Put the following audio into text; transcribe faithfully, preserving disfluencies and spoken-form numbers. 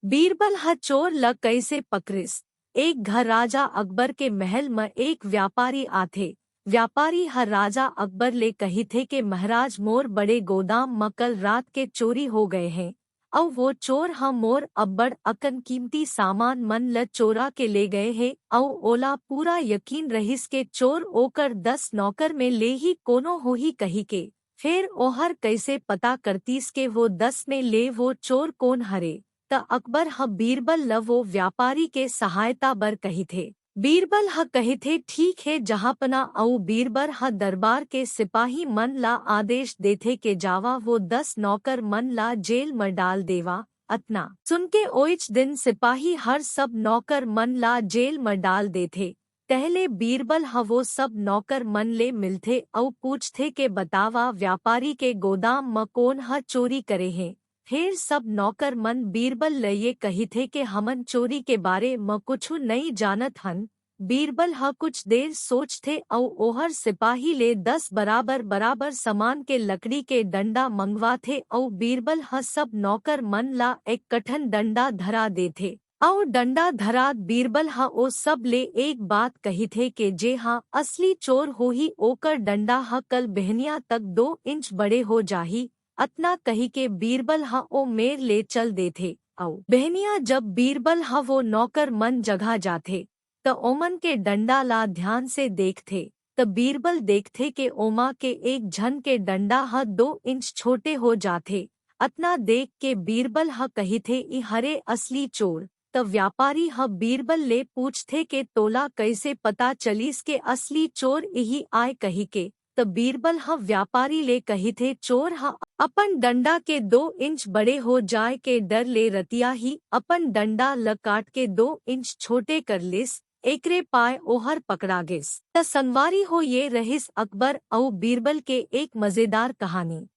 बीरबल ह चोर ल कइसे पकड़िस? एक घर राजा अकबर के महल म एक व्यापारी आथे। व्यापारी ह राजा अकबर ले कहिथे के महाराज, मोर बड़े गोदाम म कल रात के चोरी हो गए हे, अउ वो चोर ह मोर अब्बड़ अकन कीमती सामान मन ल चोरा के ले गए हे, अउ ओला पूरा यकीन रहिस के चोर ओकर दस नौकर में ले ही कोनो होही कहिके। फेर ओहर कइसे पता करतिस के वो दस में ले वो चोर कोन हरे? त अकबर ह बीरबल ल वो व्यापारी के सहायता बर कहिथे। बीरबल ह कहिथे, "ठीक हे जहांपना।" अउ बीरबल ह दरबार के सिपाही मन ला आदेश देथे के जावा वो दस नौकर मन ला जेल म डाल देवा। अतना सुनके ओइच दिन सिपाही हर सब नौकर मन ला जेल म डाल देथे। तहले बीरबल ह वो सब नौकर मन ले मिलथे अउ पूछथे के बतावा, व्यापारी के गोदाम म कोन ह चोरी करे हे? फेर सब नौकर मन बीरबल ल ये कहिथे के हमन चोरी के बारे म कुछु नइ जानत हन। बीरबल ह कुछ देर सोचथे अउ ओहर सिपाही ले दस बराबर बराबर समान के लकड़ी के डंडा मंगवाथे अउ बीरबल ह सब नौकर मन ला एक कठन डंडा धरा देथे। अउ डंडा धरात बीरबल ह ओ सब ले एक बात कहिथे के जे ह असली चोर होही ओकर डंडा ह कल बहनिया तक दो इंच बड़े हो जाही। अतना कहिके बीरबल ह ओ मेर ले चल देथे। अउ बहनिया जब बीरबल ह वो नौकर मन जगह जाथे, त ओमन के डंडा ला ध्यान से देखथे, त बीरबल देखथे के ओमा के एक झन के डंडा ह दो इंच छोटे हो जाथे। अतना देख के बीरबल ह कहिथे, "ई हरे असली चोर।" त व्यापारी ह बीरबल ले पूछथे के तोला कइसे पता चलिस के असली चोर इही आय कहिके? त बीरबल ह व्यापारी ले कहिथे, "चोर ह अपन डंडा के दो इंच बड़े हो जाय के डर ले रतिया ही अपन डंडा ल काट के दो इंच छोटे कर लिस, एकरे पाय ओहर पकड़ा गेस।" त संगवारी हो, ये रहिस अकबर अउ बीरबल के एक मजेदार कहानी।